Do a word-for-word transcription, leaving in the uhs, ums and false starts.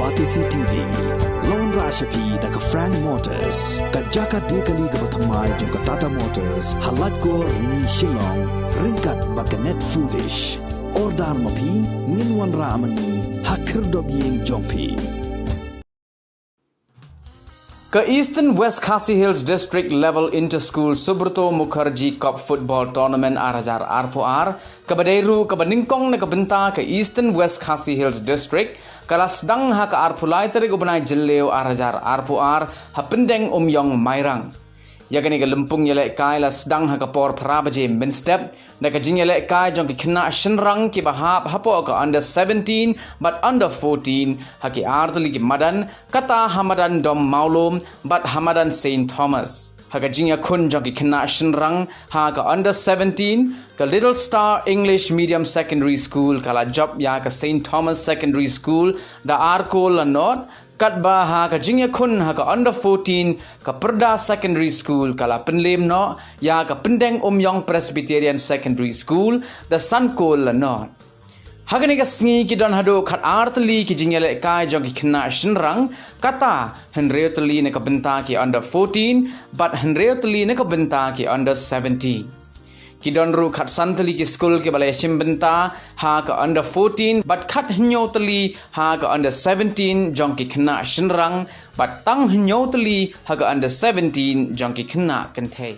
Batesi T V. Lawan rashapi da ka Frank Motors, ka jaka dekali kaba thymmai jong ka Tata Motors, ha Laitkor ni Shillong, ryngkat bad ka Net Foodish. Order ma phi, ngin wanrah ma ngi ha khyrdop ïing jong phi. Ka Eastern West Khasi Hills District Level Inter-School Subrata Mukherjee Cup Football Tournament ar hajar arphew ar, kaba dei ruh kaba nyngkong na ka bynta ka Eastern West Khasi Hills District, ka la sdang ha ka arphew lai tarik u bnai Jylliew ar hajar arphew ar, ha Pyndengumiong Mairang. Ïa kane ka lympung ïalehkai la sdang ha ka por phra baje mynstep, da ka jingïalehkai jong ki khynnah shynrang kiba hap hapoh ka under seventeen bad under fourteen, ha ki artylli ki madan, kata ha madan Dom Mawlum bad ha madan Saint Thomas. Ha ka jingïakhun jong ki khynnah shynrang ha ka under seventeen, ka Little Star English Medium Secondary School ka la jop ïa ka Saint Thomas Secondary School da ar kol la nod, katba ha ka jingïakhun ha ka under fourteen, ka Pyrda Secondary School ka la pynlem noh ïa ka Pyndengumiong Presbyterian Secondary School da san kol la nod. Ha kane ka sngi ki don haduh khat artylli ki jingïalehkai jong ki khynnah shynrang, kata hynriew tylli na ka bynta ki under fourteen bad hynriew tylli na ka bynta ki under seventeen. Ki don ruh khat san tylli ki skul kiba la ïashim bynta ha ka under fourteen bad khat hynñiew tylli ha ka under seventeen jong ki khynnah shynrang bad tang hynñiew tylli ha ka under seventeen jong ki khynnah kynthei.